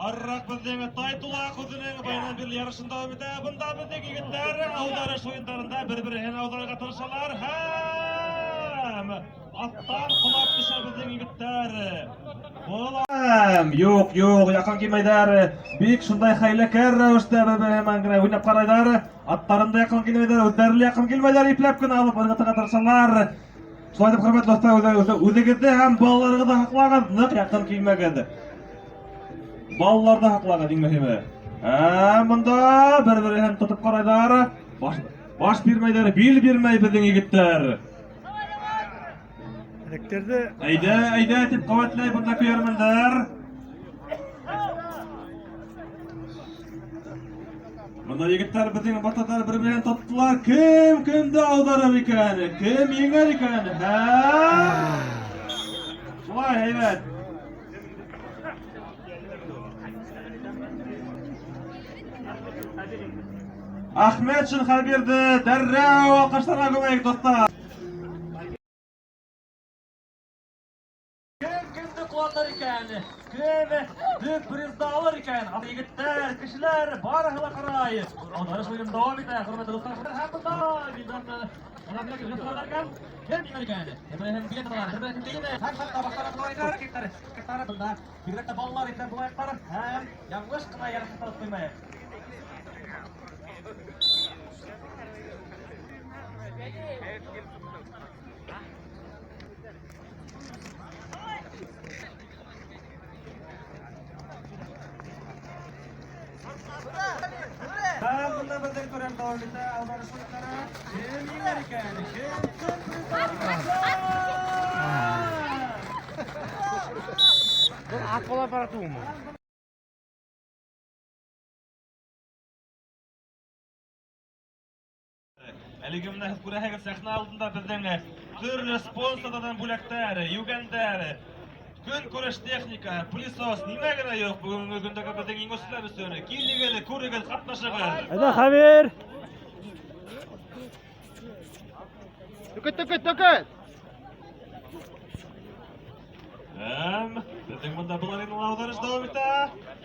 Арыраҡ беҙҙең Тайтулаҡ үҙенең баянан бирле ярышын дауам итә. Бында беҙҙең егеттәр ауҙарыш уйындарында бер-береһен ауҙарырға тырышалар һәм аттан ҡолап төшә беҙҙең егеттәр. Был юҡ, юҡ, яҡын килмәйҙәр. Бик шундай хәйләкәр рәүештә бер-береһе менән генә уйнап ҡарайҙар. Аттарын да яҡын килмәйҙәр, үҙҙәре лә яҡын килмәйҙәр, ипләп кенә алып ырғытырға тырышалар. Шулай итеп, хөрмәтле дуҫтар, үҙегеҙҙе һәм балаларығыҙҙы һаҡлағыҙ, ныҡ яҡын килмәгеҙ. Балаларҙы һаҡлағыҙ, иң мөһиме. Ә бында бер-береһен тотоп ҡарайҙар. Баш, баш бирмәйҙәр, бил бирмәй беҙҙең егеттәр. Эләктерҙе. Әйҙә, әйҙә, тип ҡеүәтләй бында көйәрмәндәр. Бында егеттәр беҙҙең батырҙар бер-береһен тоттолар. Кем кемде ауҙарыр икән? Кем еңер икән? Һәм шулай һәйбәт. Ахметшин Хәбирҙе дәррәү алҡыштарға күмәйек, дуҫтар. Кем кемде ҡыуаныр икән? Кем төп призды алыр икән? Ал егеттәр, кешеләр барыһы ла ҡарай. Ауҙарыш уйын дауам итә, хөрмәтле дуҫтар. Һәм бында Вилдан Кем еңер икән? Бер-береһен билет алар, бер-береһен билет. Һәм хатта баштарына ҡарайҙар, егеттәр. Егеттәр бында бигерәк тә балалар ипләп булайыҡтар һәм яңылыш ҡына ярышты алып ҡуймайыҡ. Һәм бында беҙҙең көрәш дауам итә. Ауҙарыш уйындары. Кем еңер икән? Кем төп призды алыр икән? Был ат бола бара түгелме? Әлеге менә һеҙ күрәһегеҙ, сәхнә алдында беҙҙең төрлө спонсорҙарҙан бүләктәр, йүгәндәр, көнкүреш техника, пылесос, нимә генә юҡ бөгөнгө көндәге беҙҙең еңеүселәр өсөн. Килегеҙ, күрегеҙ, ҡатнашығыҙ. Әйҙә, Хәбир! Төкөт, төкөт, төкөт! Һәм беҙҙең бында был аренала ауҙарыш дауам итә.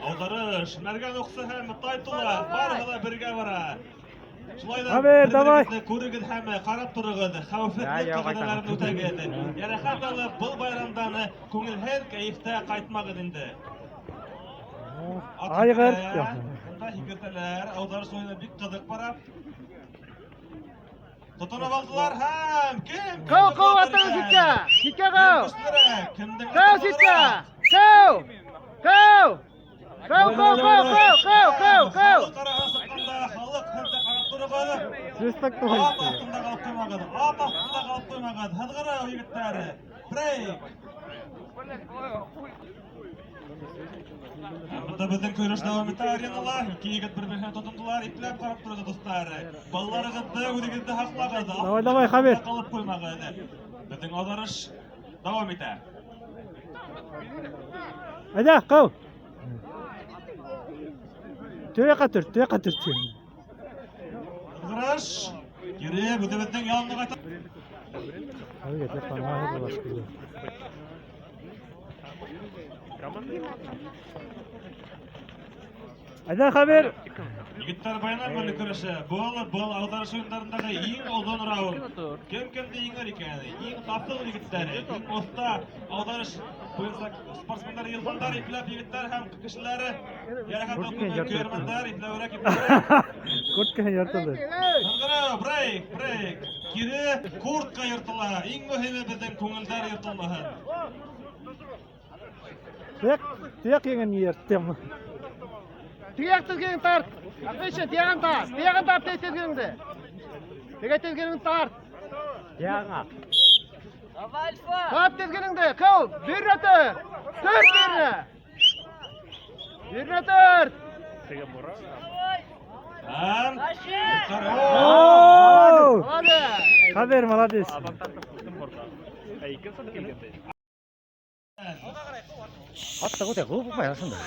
Ауҙарыш, Мәргән Уҡсы һәм Тайтулаҡ барыһы ла бергә бара. Шулай ҙа Хәбир, давай! бер-берегеҙҙе күрегеҙ һәм ҡарап тороғоҙ, хәүефһеҙлек ҡағиҙәләрен үтәгеҙ. Йәрәхәт алып, был байрамдан күңелһеҙ кәйефтә ҡайтмағыҙ инде. Ат Айғыр. һикерә, бында һикертәләр, ауҙарыш уйыны бик ҡыҙыҡ бара. Тотоноп алдылар һәм кем Ҡыу, кемде ҡыу ҡолатыр аттың икән? ситкә! Ситкә Кем ҡыу! көслөрәк, кемдең Ҡыу аты ситкә! алғыраҡ? Ҡыу! Ҡыу! Ҡыу, ҡыу, ҡыу, ҡыу, ҡыу, ҡыу, ҡыу! Халыҡ араһына сыҡҡанда халыҡ һеҙҙе ҡарап тороғоҙ. Свисток Ат туғайсы. аҫтында ҡалып ҡуймағыҙ, ат аҫтында ҡалып ҡуймағыҙ. Һыҙғырыу, егеттәр. Брейк. Һәм бында беҙҙең көрәш дауам итә аренала. Ике егет бер-береһенә тотондолар, ипләп ҡарап тороғоҙ, дуҫтар. Балаларығыҙҙы, үҙегеҙҙе һаҡлағыҙ. Давай, давай, Хәбир. Ҡалып ҡуймағыҙ. Беҙҙең ауҙарыш дауам итә. Әйҙә, ҡыу! Төяҡҡа төрт, төяҡҡа төрт. Һыҙғырыш. Кире үҙебеҙҙең янына ҡайта. Хәбиргә төяҡтан уңайһыҙ була шикелле. Әйҙә, Хәбир! Егеттәр баянан бирле көрәшә. Был ауҙарыш уйындарындағы иң оҙон раунд. Кем кемде еңер икән? Иң таҫыл егеттәр, иң оҫта ауҙарыш буйынса спортсмендар йылғандар, ипләп егеттәр һәм кешеләр йәрәхәт Күркә алып яртылды. көйәрмәндәр, ипләүерәк, ипләүерәк. Курткаһы йыртылды. Һыҙғырыу, брейк, брейк. Кире куртка йыртыла. Иң мөһиме беҙҙең күңелдәр йыртылмаһын. Тояҡ, тояҡ еңен йырттым. Тояҡ теҙгенен тарт! Әйше, тояғын тарт! Тояғын тарт, тей теҙгенеңде! Теге теҙгенеңде тарт! Яңа. Тарт теҙгенеңде! Ҡыу! Биренә төрт! Төрт биренә! Биренә төрт! Һәм Оу! Молодец! Хәбир, молодец. Атта көтә ҡыуып ҡуяһың да.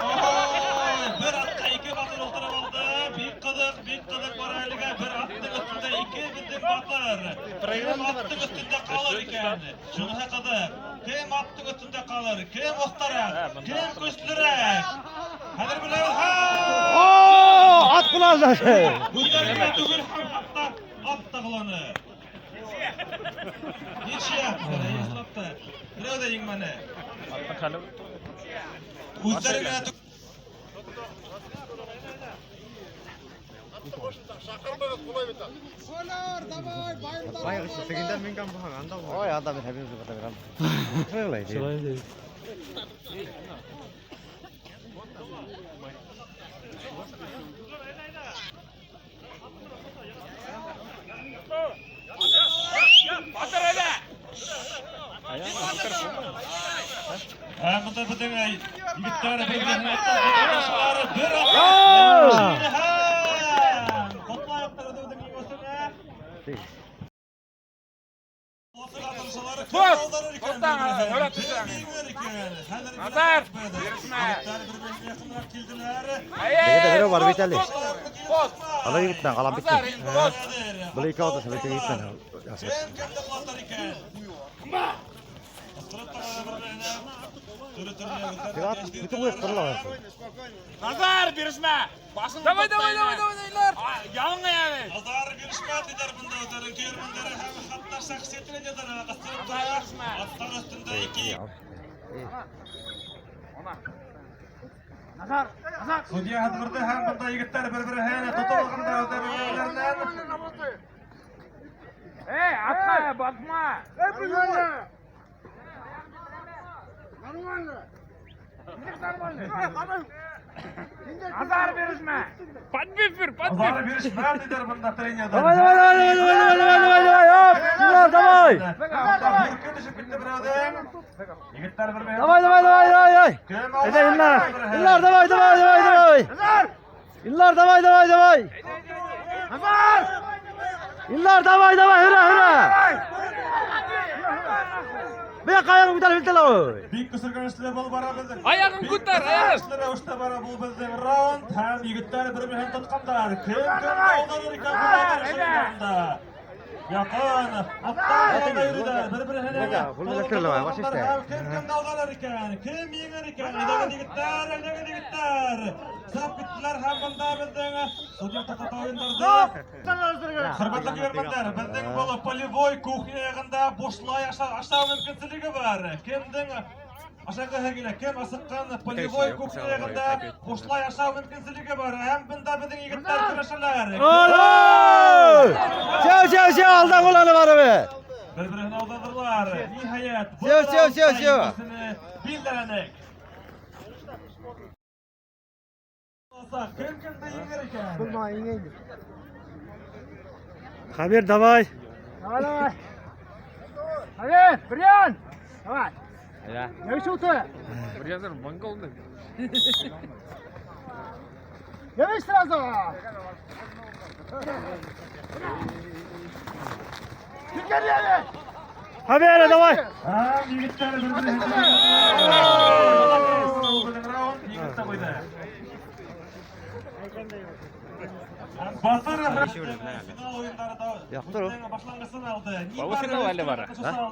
Ой, бер атҡа ике батыр ултырып алды. Бик ҡыҙыҡ, бик ҡыҙыҡ бара әлегә. Бер аттың өҫтөндә ике беҙҙең батыр. Кем аттың өҫтөндә ҡалыр икән? Шуныһы ҡыҙыҡ. Кем аттың өҫтөндә ҡалыр, кем оҫтараҡ, кем көслөрәк. Хәҙер беләбеҙ. О, ат ҡоланы. Үҙҙәре генә түгел, һәм хатта ат та ҡоланы. Ничья, ысынлап та. Берәү ҙә еңмәне. Үҙҙәре генә түгел. Ой, анда мин хәбирем юҡ, анда бирәм. Шулай инде. Һәм бында беҙҙең егеттәр бер-береһен бер һәм ҡотлайыҡ та үҙебеҙҙең еңеүсене. Назар, бирешмә. Егеттәр бер-береһенә яҡыныраҡ килделәр. Теге берәү бар бит әле. Ала егеттән ҡалам бит. Назар, инде тот. Был ике алды бит егеттән. Кем кемде ҡолатыр икән? Ҡысҡырып та ҡуя бер-береһенә. Төрлө-төрлө Ат бөтөн буйы ҡырыла. Назар, бирешмә. Башың Давай, давай, давай, давай, Илнар. Яңы яны. Назар бирешмә тиҙәр бында үҙҙәренең көйәрмәндәре һәм хатта шәхси тренерҙары ҡысҡырып тора. Аттар өҫтөндә ике Судья һыҙғырҙы һәм бында егеттәр бер-береһен тотоп алғандар үҙҙәренең билдәренән. Эй, атҡа баҫма. Назар, бирешмә. Подбив бир, Назар бирешмә тиҙәр бында тренерҙар. Давай, давай, давай, давай, давай, давай, давай, давай, оп! Илнар, давай! Бүрке төшөп китте берәүҙең. Егеттәр бер-береһен Давай, давай, давай, давай, давай! Кем Әйҙә, Илнар! Илнар, давай, давай, давай, давай! Илнар, давай, давай, давай! Илнар, давай, давай, һөрә, һөрә! Быяҡҡа аяғын күтәреп илтә ой. Бик көсөргәнешле был бара беҙҙең. Аяғын Бик күтәр, аяғын. Көсөргәнешле рәүештә бара был беҙҙең раунд һәм егеттәр бер-береһен тотҡандар. Кем кемде ауҙарыр икән был ауҙарыш уйындарында? Яҡын, аттар алда йөрөйҙәр, бер-береһенә Venga, Julio Leclerc lo va, vas este. һәм кем кемде ауҙарыр икән? Кем еңер икән? Әйҙәгеҙ егеттәр, әйҙәгеҙ егеттәр. Сап киттеләр һәм бында беҙҙең судья туҡтата уйындарҙы. Хөрмәтле көйәрмәндәр, беҙҙең был полевой кухня яғында бушлай ашау мөмкинселеге бар. Кемдең ашағыһы килә, кем асыҡҡан, полевой кухня яғында бушлай ашау мөмкинселеге бар. Һәм бында беҙҙең егеттәр көрәшәләр. Ой! Всё, всё, всё, алдан ҡоланы барыбер. Бер-береһен ауҙарҙылар. Ниһайәт, был Всё, всё, всё, раундта всё. еңеүсене билдәләнек. Кем кемде еңер икән? Хабир, давай! Давай, давай. Хабир, Бриан. Давай. Явись ты. Бриан монгол. Явись сразу. Теперь явись. Хабир, давай! Һәм егеттәр бер-береһен беҙҙең раунд егет тә ҡуйҙы. Һәм Батыр финал уйындары да Яҡын тор. беҙҙең башланғысын алды. Полуфинал әле бара.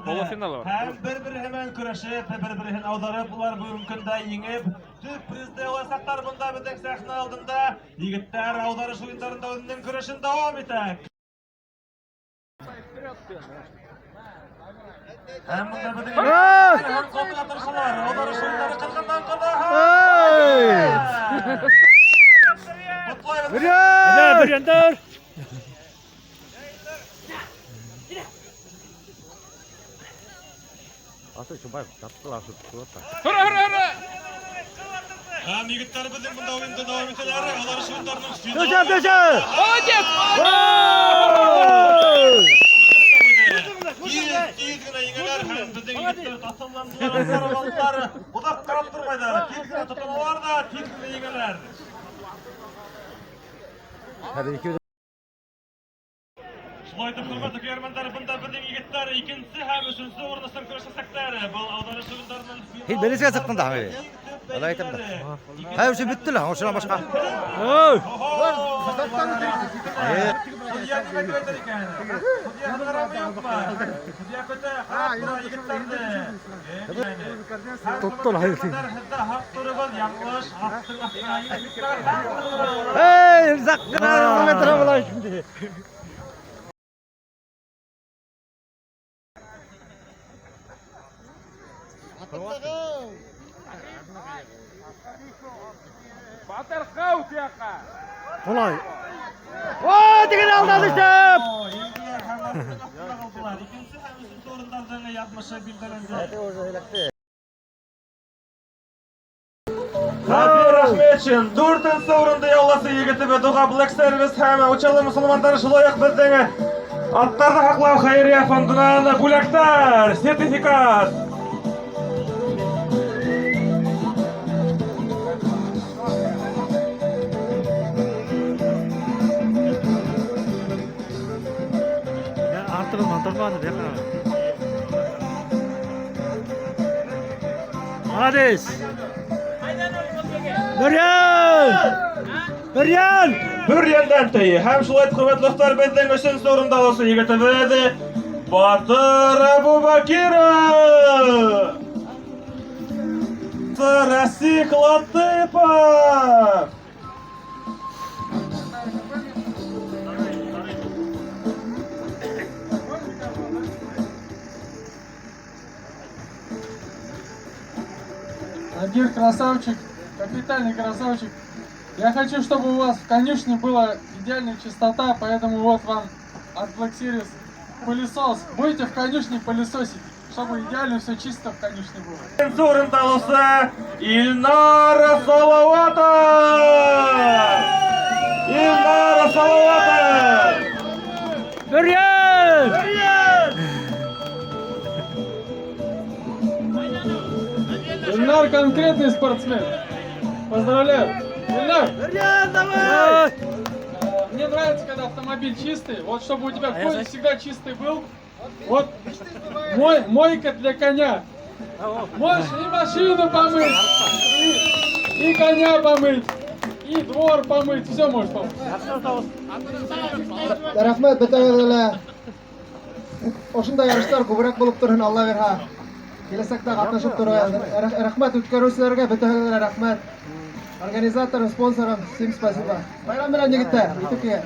Полуфинал бар. Һәм бер-береһе менән көрәшеп, бер-береһен ауҙарып, улар бөгөнгө көндә еңеп, төп призды аласаҡтар бында беҙҙең сәхнә алдында. Егеттәр ауҙарыш уйындарында үҙенең көрәшен дауам итә. Һәм бында беҙҙең һәм ҡотола тырышалар. Ауҙарыш уйындары ҡыҙғандан ҡыҙа. Ой! Ҡотлайбыҙ. Әйҙә, Бриан! Бриан, Аты шундай таттылар шул тура. Һөрә, һөрә, һөрә. Һәм егеттәр беҙҙең бында уйынды дауам итәләр. Ауҙарыш уйындарының финал Төшә, төшә! Молодец, молодец. Ой! Тиҙ, тиҙ генә еңәләр һәм беҙҙең егеттәр таҫылландылар, ауҙарып алдылар. Оҙаҡ ҡарап тормайҙар. Тиҙ генә тотоналар ҙа, тиҙ генә еңәләр. Хәҙер икебеҙ Шулай итеп, хөрмәтле көйәрмәндәр, бында беҙҙең егеттәр икенсе һәм өсөнсө урын өсөн көрәшәсәктәр. Был ауҙарыш уйындарының финал Һин беренсегә сыҡтың да, Хәбир. Улай әйтәм дә. Хәҙер уже бөттө лә, ошонан башҡа. Ой! Охо! Э, Судья нимә тип әйтер икән? Судья ҡарамы юҡмы? Судья көтә, ҡарап тора егеттәрҙе. Тоттор, hayır. Һеҙҙә һаҡ тороғоҙ, яңылыш, аттың аҫтына егеттәр. Ey, zakına metre bulan şimdi. Батыр ҡыу тияҡҡа. Kolay. Oo, тигене алдан төштөп. Еңделәр һәм аттың аҫтында ҡалдылар. Икенсе һәм өсөнсө урындарҙың яҙмышы билдәләнде. Хабир Ахметшин дүртенсе урынды яуласы егетебеҙ, уға Black Service һәм Учалы мосолмандары шулай уҡ беҙҙең аттарҙы һаҡлау хәйриә фондынан бүләктәр, сертификат. Artıq mantar vardı ya. Молодец. Бөрйән! Бөрйән! Бөрйәндән тей. Һәм шулай хөрмәтле дуҫтар, беҙҙең өсөнсө урынды алыусы егетебеҙ Батыр Әбүбәкиров. Расих Латыпов. Нагир красавчик, капитальный красавчик. Я хочу, чтобы у вас в конюшне была идеальная чистота, поэтому вот вам от Black Series пылесос. Будете в конюшне пылесосить, чтобы идеально все чисто в конюшне было. Икенсе урынды алыусы Илнар Салаватов. Илнар Салаватов. Бөрйән! Ильнар конкретный спортсмен. Поздравляю. Ильнар! Бөрйән, давай! Мне нравится, когда автомобиль чистый. Вот чтобы у тебя конь всегда чистый был. Вот мойка для коня. Можешь и машину помыть, и коня помыть, и двор помыть. Все можешь помыть. Рәхмәт бөтәгеҙгә лә. Ошондай ярыштар күберәк булып торһон, Алла бирһә. Киләсәктә ҡатнашып тороғоҙ. Рәхмәт үткәреүселәргә, бөтәгеҙгә лә рәхмәт. Организаторам, спонсорам, всем спасибо. Байрам менән, егеттәр, итеп килә.